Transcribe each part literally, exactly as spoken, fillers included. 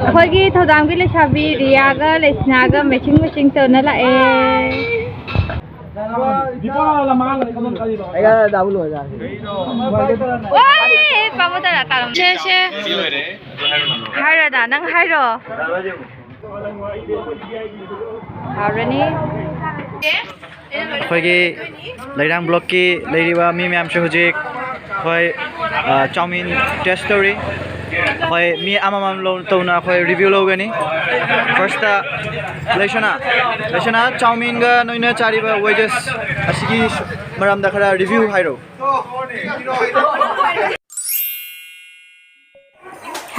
ꯑꯩꯈꯣꯏꯒꯤ ꯊꯧꯗꯥꯝꯒꯤ ꯂꯩꯁꯥꯕꯤ ꯔꯤꯌꯥꯒ ꯂꯩꯁꯅꯥꯒ matching matching ꯇꯧꯅ ꯂꯥꯛꯑꯦ꯫ ꯑꯩꯒ ꯗꯥꯕꯨ ꯂꯣꯏꯔꯦ꯫ ꯋꯥꯏ, ꯄꯥꯕꯨ ꯇꯔꯥ ꯇꯥꯔꯝ꯫ ꯁꯦ, ꯁꯦ꯫ ꯍꯥꯏꯔꯣꯗ, ꯅꯪ ꯍꯥꯏꯔꯣ꯫ ꯍꯥꯎꯔꯅꯤ꯫ ꯑꯩꯈꯣꯏꯒꯤ ꯂꯩꯔꯥꯡ ꯕ꯭ꯂꯣꯛꯀꯤ ꯂꯩꯔꯤꯕ ꯃꯤ ꯃꯌꯥꯝꯁꯨ ꯍꯧꯖꯤꯛ ꯑꯩꯈꯣꯏ, ꯑ, ꯆꯥꯎꯃꯤꯟ ꯇꯦꯁ ꯇꯧꯔꯤ꯫ ꯑꯩꯈꯣꯏ ꯃꯤ ꯑꯃꯃꯝ ꯂꯧ-, ꯇꯧꯅ ꯑꯩꯈꯣꯏ ꯔꯤꯚ꯭ꯌꯨ ꯂꯧꯒꯅꯤ꯫ ꯐꯥꯔꯁꯇ ꯂꯩꯁꯅꯥ, ꯂꯩꯁꯅꯥ, ꯆꯥꯎꯃꯤꯟꯒ ꯅꯣꯏꯅ ꯆꯥꯔꯤꯕ ꯋꯦꯖꯦꯁ ꯑꯁꯤꯒꯤ ꯃꯔꯝꯗ ꯈꯔ ꯔꯤꯚ꯭ꯌꯨ ꯍꯥꯏꯔꯛꯎ꯫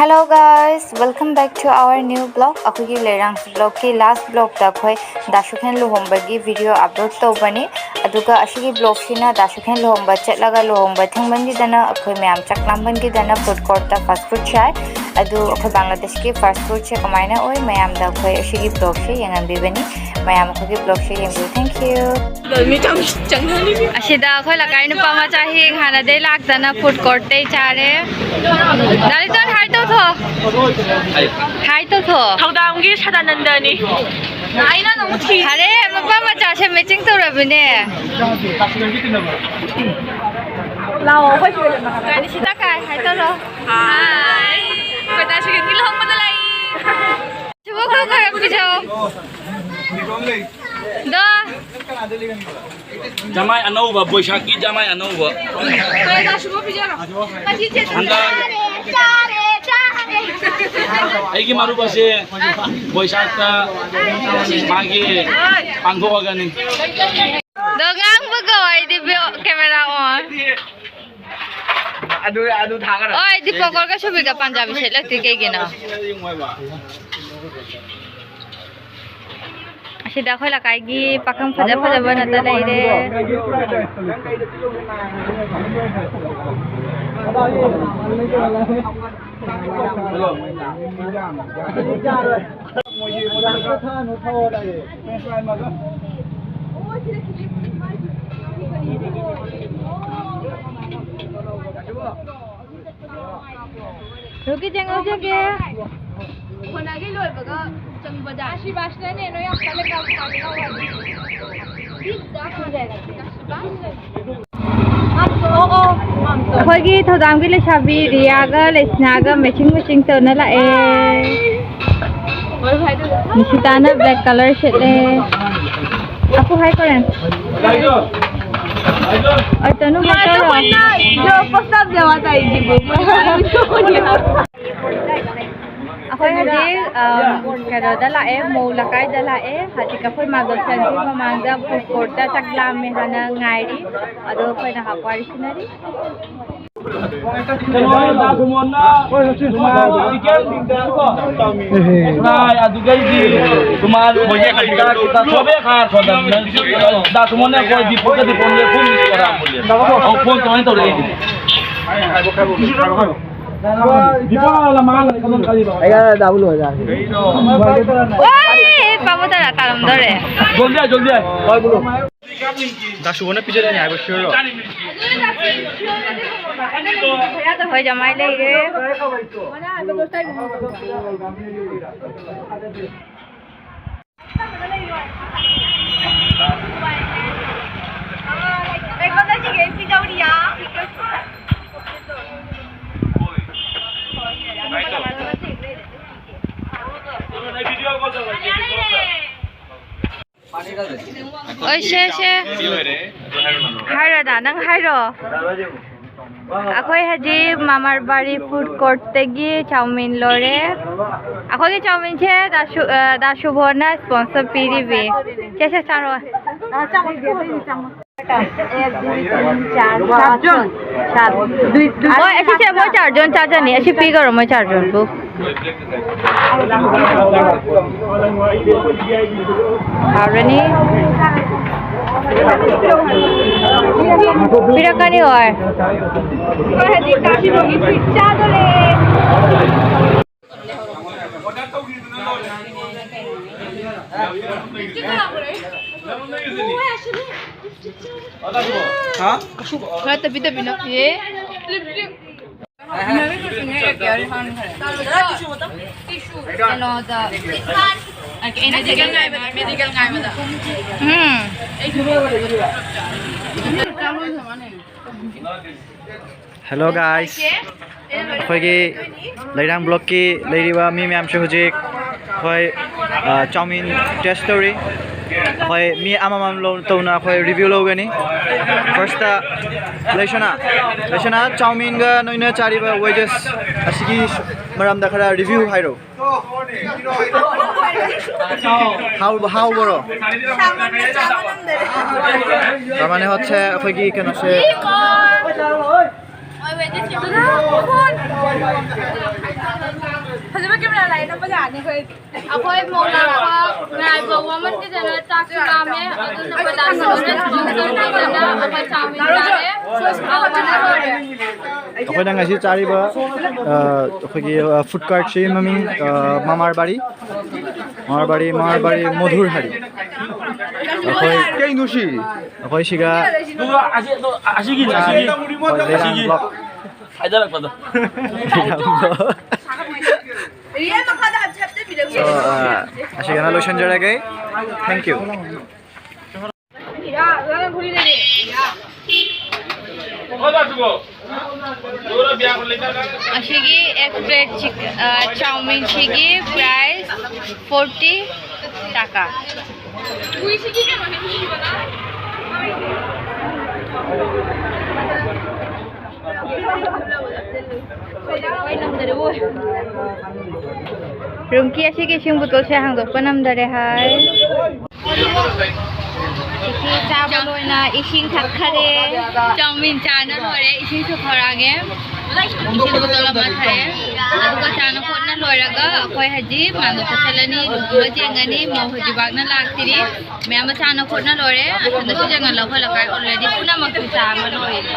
Hello guys, welcome back to our new vlog. ꯑꯩꯈꯣꯏꯒꯤ ꯂꯩꯔꯥꯡ ꯕ꯭ꯂꯣꯛꯀꯤ ꯂꯥꯁ ꯕ꯭ꯂꯣꯛꯇ ꯑꯩꯈꯣꯏ ꯗꯥꯁꯨꯈꯦꯟ ꯂꯨꯍꯣꯡꯕꯒꯤ ꯚꯤꯗꯤꯑꯣ ꯑꯞꯂꯣꯗ ꯇꯧꯕꯅꯤ꯫ ꯑꯗꯨꯒ ꯑꯁꯤꯒꯤ ꯕ꯭ꯂꯣꯛꯁꯤꯅ ꯗꯥꯁꯨꯈꯦꯟ ꯂꯨꯍꯣꯡꯕ ꯆꯠꯂꯒ ꯂꯨꯍꯣꯡꯕ ꯊꯦꯡꯃꯟꯈꯤꯗꯅ ꯑꯩꯈꯣꯏ ꯃꯌꯥꯝ ꯆꯥꯛ ꯂꯥꯝꯃꯟꯈꯤꯗꯅ ꯐꯨꯗ ꯀꯣꯔꯠꯇ ꯐꯥꯁ ꯐꯨꯗ ꯆꯥꯏ꯫ ꯑꯗꯨ ꯑꯩꯈꯣꯏ ꯕꯪꯒ꯭ꯂꯥꯗꯦꯁꯀꯤ ꯐꯥꯁ ꯐꯨꯗꯁꯦ ꯀꯃꯥꯏꯅ ꯑꯣꯏ ꯃꯌꯥꯝꯗ ꯑꯩꯈꯣꯏ ꯑꯁꯤꯒꯤ ꯕ꯭ꯂꯣꯛꯁꯦ ꯌꯦꯡꯍꯟꯕꯤꯕꯅꯤ꯫ ꯃꯌꯥꯝ ꯑꯩꯈꯣꯏꯒꯤ ꯕ꯭ꯂꯣꯛꯁꯦ ꯌꯦꯡꯕꯤꯌꯨ꯫ Thank you. ꯑꯁꯤꯗ ꯑꯩꯈꯣꯏ ꯂꯩꯀꯥꯏ ꯅꯨꯄꯥ ꯃꯆꯥ ꯍꯤꯡ ꯍꯥꯟꯅꯗꯩ ꯂꯥꯛꯇꯅ ꯐꯨꯗ ꯀꯣꯔꯠꯇꯩ ꯆꯥꯔꯦ꯫ ꯗꯥ ꯂꯤꯇꯣꯟ, ꯍꯥꯏ ꯇꯧꯊꯣꯛꯑꯣ꯫ ꯍꯥꯏ ꯇꯧꯊꯣꯛꯑꯣ꯫ ꯊꯧꯗꯥꯝꯒꯤ ꯁꯗꯥꯅꯟꯗꯅꯤ꯫ ꯑꯩꯅ ꯅꯣꯡ ꯊꯤ- ꯐꯔꯦ, ꯃꯄꯥ ꯃꯆꯥꯁꯦ matching ꯇꯧꯔꯕꯅꯦ꯫ ꯂꯥꯛꯑꯣ, ꯑꯩꯈꯣꯏ ꯁꯤꯗ ꯂꯦꯞꯄꯣ꯫ ꯀꯥꯏꯗ ꯁꯤꯗ ꯀꯥꯏ ꯍꯥꯏ ꯇꯧꯔꯣ꯫ ꯍꯥꯏ꯫ ꯑꯩꯈꯣꯏ ꯗꯥ ꯁꯤꯒꯤꯠꯀꯤ ꯂꯨꯍꯣꯡꯕꯗ ꯂꯥꯛꯏ꯫ ꯁꯤꯕꯨ ꯈꯔ ꯈꯔ ꯄꯤꯖꯧ꯫ ꯗꯣ꯫ ꯖꯃꯥꯏ ꯑꯅꯧꯕ, ꯕꯣꯏꯁꯥꯈꯀꯤ ꯖꯃꯥꯏ ꯑꯅꯧꯕ꯫ ꯍꯟꯗꯛ ꯑꯩꯒꯤ ꯃꯔꯨꯞ ꯑꯁꯦ ꯕꯣꯏꯁꯥꯈꯇ ꯃꯥꯒꯤ ꯄꯥꯡꯊꯣꯛꯑꯒꯅꯤ꯫ ꯗꯣ ꯉꯥꯡꯕꯒ ꯑꯩꯗꯤ ꯕꯤꯌꯣ-, camera on꯫ ꯑꯗꯨ, ꯑꯗꯨ ꯊꯥꯒꯠꯂꯣ꯫ ꯑꯣꯏ, ꯗꯤꯄꯛꯀꯔꯒ ꯁꯨꯕꯤꯒ ꯄꯟꯖꯥꯕꯤ ꯁꯦꯠꯂꯛꯇ꯭ꯔꯤ ꯀꯩꯒꯤꯅꯣ? ꯑꯁꯤꯗ ꯑꯩꯈꯣꯏ ꯂꯩꯀꯥꯏꯒꯤ ꯄꯥꯈꯪ ꯐꯖ ꯐꯖꯕ ꯉꯥꯛꯇ ꯂꯩꯔꯦ꯫ ꯔꯨꯀꯤ ꯆꯦꯡꯉꯧ ꯆꯦꯡꯒꯦ꯫ ꯈꯣꯟꯅꯥꯒꯤ ꯂꯣꯏꯕꯒ ꯆꯪꯕꯗ꯫ ꯑꯁꯤ ꯕꯥꯁꯅꯅꯦ ꯅꯣꯏ ꯌꯥꯝ ꯀꯜꯂꯦ ꯀꯥꯕ ꯀꯥꯕ ꯀꯥꯕ ꯍꯥꯏꯗꯤ꯫ ꯕꯤꯠꯇ ꯈꯣꯟꯖꯥꯏ ꯂꯥꯛꯇꯦ꯫ ꯑꯩꯈꯣꯏꯒꯤ ꯊꯧꯗꯥꯝꯒꯤ ꯂꯩꯁꯥꯕꯤ ꯔꯤꯌꯥꯒ ꯂꯩꯁꯅꯥꯒ matching matching ꯇꯧꯅ ꯂꯥꯛꯑꯦ꯫ ꯅꯤꯁꯤꯇꯥꯅ black color ꯁꯦꯠꯂꯦ꯫ ꯑꯄꯨ ꯍꯥꯏ ꯀꯣꯔꯦꯟ꯫ ꯑꯩ ꯇꯅꯨ ꯍꯥꯏ ꯀꯣꯔꯦꯟ꯫ ꯑꯩꯈꯣꯏ ꯍꯧꯖꯤꯛ, ꯑꯝ, ꯀꯩꯅꯣꯗ ꯂꯥꯛꯑꯦ, ꯃꯧ ꯂꯩꯀꯥꯏꯗ ꯂꯥꯛꯑꯦ꯫ ꯍꯧꯖꯤꯛ ꯑꯩꯈꯣꯏ ꯃꯥꯗꯣ ꯆꯪꯗ꯭ꯔꯤ ꯃꯃꯥꯡꯗ food courtꯇ ꯆꯥꯛ ꯂꯥꯝꯃꯦ ꯍꯥꯏꯅ ꯉꯥꯏꯔꯤ꯫ ꯑꯗꯣ ꯑꯩꯈꯣꯏꯅ ꯉꯥꯏꯍꯥꯛ ꯋꯥꯔꯤ ꯁꯥꯟꯅꯔꯤ꯫ ꯑꯗꯨꯗꯩꯗꯤ ꯁꯣꯕꯦ ꯈꯥ ꯁꯣꯗꯅ ꯗꯥ ꯁꯨꯃꯟꯅ ꯑꯩꯈꯣꯏ ꯗꯤꯄꯨꯒ ꯗꯤꯄꯣꯟꯒ ꯐꯣꯟ ꯇꯧꯔꯛꯏꯅꯦ꯫ ꯑꯣ, ꯐꯣꯟ ꯀꯃꯥꯏꯅ ꯇꯧꯔꯛꯏꯅꯦ? ꯑꯩꯒ ꯗꯥꯕꯨ ꯂꯣꯏꯔꯦ꯫ ꯑꯣꯏ, ꯄꯥꯕꯨ ꯇꯔꯥ ꯇꯥꯔꯝꯗꯣꯔꯦ꯫ ꯖꯜꯗꯤ ꯑꯥ, ꯖꯜꯗꯤ ꯑꯥ꯫ ꯍꯣꯏ ꯕꯣꯂꯣ꯫ ꯗꯥꯁꯨꯕꯅ ꯄꯤꯖꯔꯅꯤ ꯍꯥꯏꯕ sure ꯔꯣ? ꯍꯣꯏ, ꯖꯃꯥꯏ ꯂꯩꯔꯦ꯫ ꯑꯣꯏꯁꯦ, ꯁꯦ꯫ ꯍꯥꯏꯔꯣꯗ, ꯅꯪ ꯍꯥꯏꯔꯣ꯫ ꯑꯩꯈꯣꯏ ꯍꯧꯖꯤꯛ ꯃꯃꯔꯕꯥꯔꯤ food courtꯇꯒꯤ ꯆꯧꯃꯤꯟ ꯂꯣꯏꯔꯦ꯫ ꯑꯩꯈꯣꯏꯒꯤ ꯆꯧꯃꯤꯟꯁꯦ ꯗꯥꯁꯨ-, ꯑ, ꯗꯥꯁꯨꯕꯣꯅ sponsor ꯄꯤꯔꯤꯕꯤ꯫ ꯁꯦ, ꯁꯦ, ꯆꯥꯔꯣ꯫ ꯍꯣꯏ, ꯑꯁꯤꯁꯦ ꯃꯣꯏ ꯆꯥꯔꯖꯣꯟ ꯆꯥꯖꯅꯤ꯫ ꯑꯁꯤ ꯄꯤꯈꯔꯣ ꯃꯣꯏ ꯆꯥꯔꯖꯣꯟꯕꯨ꯫ ꯍꯥꯎꯔꯅꯤ꯫ ꯄꯤꯔꯛꯀꯅꯤ ꯍꯣꯏ꯫ ꯈꯔ ꯇꯞꯄꯤ ꯇꯞꯄꯤ ꯅꯞꯄꯤꯌꯦ꯫ ꯀꯩꯅꯣꯗ, ꯃꯦꯗꯤꯀꯦꯜ ꯉꯥꯏꯕꯗ, ꯃꯦꯗꯤꯀꯦꯜ ꯉꯥꯏꯕꯗ꯫ ꯎꯝ꯫ Hello guys, ꯑꯩꯈꯣꯏꯒꯤ ꯂꯩꯔꯥꯡ ꯕ꯭ꯂꯣꯛꯀꯤ ꯂꯩꯔꯤꯕ ꯃꯤ ꯃꯌꯥꯝꯁꯨ ꯍꯧꯖꯤꯛ ꯑꯩꯈꯣꯏ, ꯑ, ꯆꯥꯎꯃꯤꯟ ꯇꯦꯁ ꯇꯧꯔꯤ꯫ ꯑꯩꯈꯣꯏ ꯃꯤ ꯑꯃꯃꯝ ꯂꯧ-, ꯇꯧꯅ ꯑꯩꯈꯣꯏ ꯔꯤꯚ꯭ꯌꯨ ꯂꯧꯒꯅꯤ꯫ ꯐꯥꯔꯁꯇ ꯂꯩꯁꯅꯥ, ꯂꯩꯁꯅꯥ, ꯆꯥꯎꯃꯤꯟꯒ ꯅꯣꯏꯅ ꯆꯥꯔꯤꯕ ꯋꯦꯖꯦꯁ ꯑꯁꯤꯒꯤ ꯃꯔꯝꯗ ꯈꯔ ꯔꯤꯚ꯭ꯌꯨ ꯍꯥꯏꯔꯣ꯫ ꯍꯥꯎꯕ, ꯍꯥꯎꯕꯔꯣ? ꯁꯥꯃꯟꯅ ꯆꯥꯕ ꯉꯝꯗꯔꯦ꯫ ꯇꯥꯃꯅꯦ ꯍꯣꯠꯁꯦ ꯑꯩꯈꯣꯏꯒꯤ ꯀꯩꯅꯣꯁꯦ꯫ ꯐꯖꯕ ꯀꯦꯃꯦꯔꯥ ꯂꯥꯛꯑꯦ, ꯅꯝꯕ ꯌꯥꯔꯅꯤ ꯑꯩꯈꯣꯏ꯫ ꯑꯩꯈꯣꯏ ꯃꯧ ꯂꯥꯛꯄ ꯉꯥꯏꯕ ꯋꯥꯃꯟꯈꯤꯗꯅ ꯆꯥꯛꯁꯨ ꯂꯥꯝꯃꯦ, ꯑꯗꯨꯅ ꯕꯖꯥꯔ ꯆꯠꯂꯒ ꯆꯥꯎꯃꯤꯟ ꯆꯥꯔꯦ꯫ ꯍꯥꯎꯕꯅ ꯂꯣꯏꯔꯦ꯫ ꯑꯩꯈꯣꯏꯅ ꯉꯁꯤ ꯆꯥꯔꯤꯕ, ꯑ, ꯑꯩꯈꯣꯏꯒꯤ, ꯑ, ꯐꯨꯗ ꯀꯥꯔꯠꯁꯤ ꯃꯃꯤꯡ, ꯑ, ꯃꯃꯥꯔꯕꯥꯔꯤ, ꯃꯃꯥꯔꯕꯥꯔꯤ, ꯃꯃꯥꯔꯕꯥꯔꯤ ꯃꯙꯨꯔ ꯍꯔꯤ꯫ ꯑꯩꯈꯣꯏ, ꯀꯩꯅꯣ ꯁꯤ? ꯑꯩꯈꯣꯏ ꯁꯤꯒ ꯑꯗꯨꯒ ꯑꯁꯤ-, ꯑꯗꯨ-, ꯑꯁꯤꯒꯤꯅꯦ, ꯑꯁꯤꯒꯤ꯫ ꯍꯣꯏ, ꯂꯩꯔꯥꯡ ꯑꯁꯤꯒꯤ꯫ ꯕ꯭ꯂꯣꯛ꯫ ꯍꯥꯏꯗꯔꯛꯄꯗꯣ꯫ ꯂꯩꯔꯥꯡ ꯕ꯭ꯂꯣꯛ꯫ ꯔꯤꯌꯦꯜ ꯃꯈꯥꯗ ꯍꯥꯏꯐꯦꯠꯇ ꯄꯤꯔꯝꯒꯦ꯫ So, ꯑ, ꯑꯁꯤꯒꯅ ꯂꯣꯏꯁꯤꯟꯖꯔꯒꯦ꯫ Thank you꯫ ꯑꯁꯤꯒꯤ ꯑꯦꯛ ꯄ꯭ꯂꯦꯠ ꯆꯤꯛ-, ꯑ, ꯆꯥꯎꯃꯤꯟꯁꯤꯒꯤ ꯄ꯭ꯔꯥꯏꯁ ꯐꯣꯔꯇꯤ ꯇꯥꯀꯥ꯫ ꯔꯨꯝꯀꯤ ꯑꯁꯤꯒꯤ ꯏꯁꯤꯡ ꯕꯣꯇꯜꯁꯦ ꯍꯥꯡꯗꯣꯛꯄ ꯅꯝꯗꯔꯦ ꯍꯥꯏ꯫ ꯆꯤꯆꯦ ꯆꯥꯕ ꯂꯣꯏꯅ ꯏꯁꯤꯡ ꯊꯛꯈꯔꯦ꯫ ꯆꯥꯎꯃꯤꯟ ꯆꯥꯅ ꯂꯣꯏꯔꯦ, ꯏꯁꯤꯡꯁꯨ ꯈꯧꯔꯥꯡꯉꯦ꯫ ꯏꯁꯤꯡ ꯕꯣꯇꯜ ꯑꯃ ꯊꯛꯑꯦ꯫ ꯑꯗꯨꯒ ꯆꯥꯅ ꯈꯣꯠꯅ ꯂꯣꯏꯔꯒ ꯑꯩꯈꯣꯏ ꯍꯧꯖꯤꯛ ꯃꯥꯡꯗ ꯆꯠꯁꯤꯜꯂꯅꯤ, ꯂꯨꯍꯣꯡꯕ ꯌꯦꯡꯒꯅꯤ꯫ ꯃꯧ ꯍꯧꯖꯤꯛ ꯋꯥꯛꯅ ꯂꯥꯛꯇ꯭ꯔꯤ꯫ ꯃꯌꯥꯝ ꯑꯃ ꯆꯥꯅ ꯈꯣꯠꯅ ꯂꯣꯏꯔꯦ꯫ ꯑꯁꯣꯝꯗꯁꯨ ꯌꯦꯡꯍꯜꯂꯣ, ꯑꯩꯈꯣꯏ ꯂꯩꯀꯥꯏ already ꯄꯨꯝꯅꯃꯛꯇꯨ ꯆꯥꯕ ꯂꯣꯏꯔꯦ꯫